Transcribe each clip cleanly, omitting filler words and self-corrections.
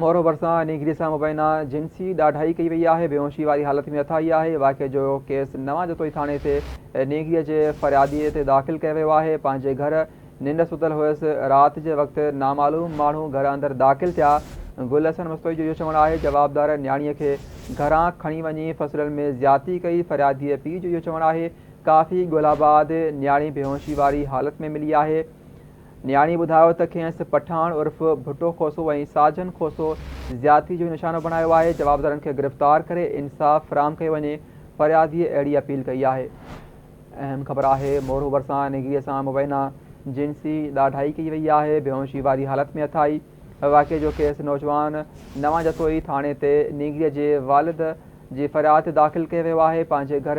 مورو ڀرسان نينگري سان مبينا جنسي ڏاڍائي ڪئي وئي آهي، بيهوشي واري حالت ۾ هٿ آئي آهي، واقعي جو ڪيس نوان جتوئي ٿاڻي تي نينگري جي فريادي تي داخل ڪيو ويو آهي، پنهنجي گهر ننڊ ستل هيس، رات جي وقت نامعلوم ماڻهو گهر اندر داخل ٿيا، گل حسن مستوئي جو اهو چوڻ آهي جوابدار نياڻي کي گهران کڻي وڃي فصلن ۾ زيادتي ڪئي، فريادي پيء جو اهو چوڻ آهي ڪافي ڳولا بعد نياڻي بيهوشي واري حالت ۾ ملي آهي. نياڻي ٻڌايو ته کيس پٺاڻ عرف ڀٽو کوسو ۽ ساجن کوسو زيادتي جو نشانو بڻايو آهي، جوابدارن کي گرفتار ڪري انصاف فراهم ڪيو وڃي، فرياديء اهڙي اپيل ڪئي آهي. اهم خبر آهي مورو ڀرسان نگريء سان مبينا جنسي ڏاڍائي ڪئي وئي آهي، بيهوشي واري حالت ۾ هٿ آئي، واقعي جو ڪيس نوجوان نوان جتوئي ٿاڻي تي نينگريء جي والد جي فرياد تي داخل ڪيو ويو آهي، پنهنجي گهر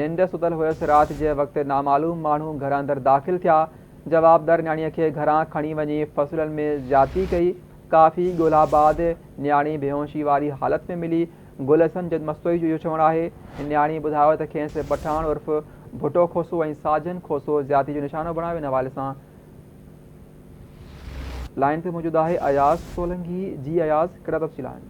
ننڊ ستل هيس، رات جي وقت نامعلوم ماڻهو گهر اندر داخل ٿيا، جوابدار نياڻيء کي گهران کڻي وڃي فصلن ۾ زيادتي ڪئي، ڪافي ڳولا بعد نياڻي بيهوشي واري حالت ۾ ملي، گل حسن جد مستوئي جو اهو چوڻ آهي، نياڻي ٻڌايو ته کيس پٺاڻ عرف ڀٽو کوسو ۽ ساجن کوسو زيادتي جو نشانو بڻايو، ان حوالي سان لائين تي موجود آهي اياز سولنگي، جي اياز ڪهڙا تفصيل آهن؟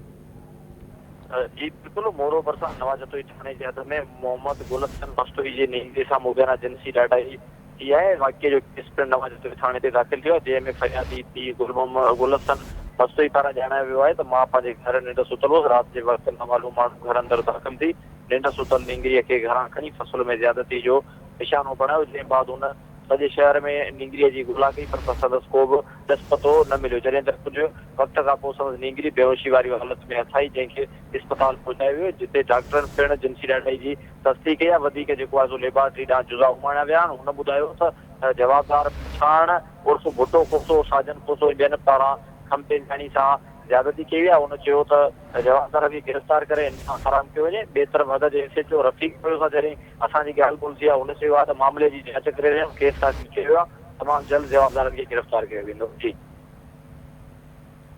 جي بلڪل مورو ڀرسان نواز جتوئي ٿاڻي جي حد ۾ محمد گل حسن مستوئي جي نينگري سان مبينا جنسي ڏاڍائي ٿي آهي، واقعي جو ڪيس پڻ نواز جتوئي ٿاڻي تي داخل ٿيو آهي، جنهن ۾ فريادي پيء گل محمد گل حسن مستوئي پاران ڄاڻايو ويو آهي ته مان پنهنجي گهر ننڊ ستل هوس، رات جي وقت نامعلوم ماڻهو گهر اندر داخل ٿي ننڊ ستل نينگريء کي گهران کڻي فصل ۾ زيادتي جو نشانو بڻايو، جنهن بعد هن سڄي شهر ۾ نينگريء جي ڳولا ڪئي پر سندس ڪو به ڏس پتو نه مليو، جڏهن ته ڪجهه وقت کان پوء سندس نينگري بيهوشي واري حالت ۾ هٿ آئي، جنهن کي اسپتال پهچايو ويو، جتي ڊاڪٽرن پڻ جنسي ڏاڍائي جي تصديق ڪئي آهي، وڌيڪ جيڪو آهي سو ليبارٽري ڏانهن جزا اماڻيا ويا آهن، هن ٻڌايو ته جوابدار پٺاڻ عرف ڀٽو کوسو، ساجن کوسو ۽ ٻين پاران کنڀي نياڻي سان زيادتي ڪئي وئي آهي، هن چيو ته جوابدارن کي گرفتار ڪري انصاف فراهم ڪيو وڃي، ٻئي طرف حد جي ايس ايڇ او رفيق ڀيو سان جڏهن اسان جي ڳالهه ٻولهه ٿي آهي، هن چيو آهي ته معاملي جي جاچ ڪري رهيا آهيون، ڪيس داخل ڪيو ويو آهي، تمام جلد جوابدارن کي گرفتار ڪيو ويندو. جي.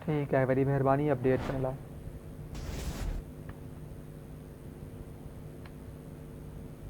ٺيڪ آهي وڏي مهرباني اپڊيٽ ڪرڻ لاء.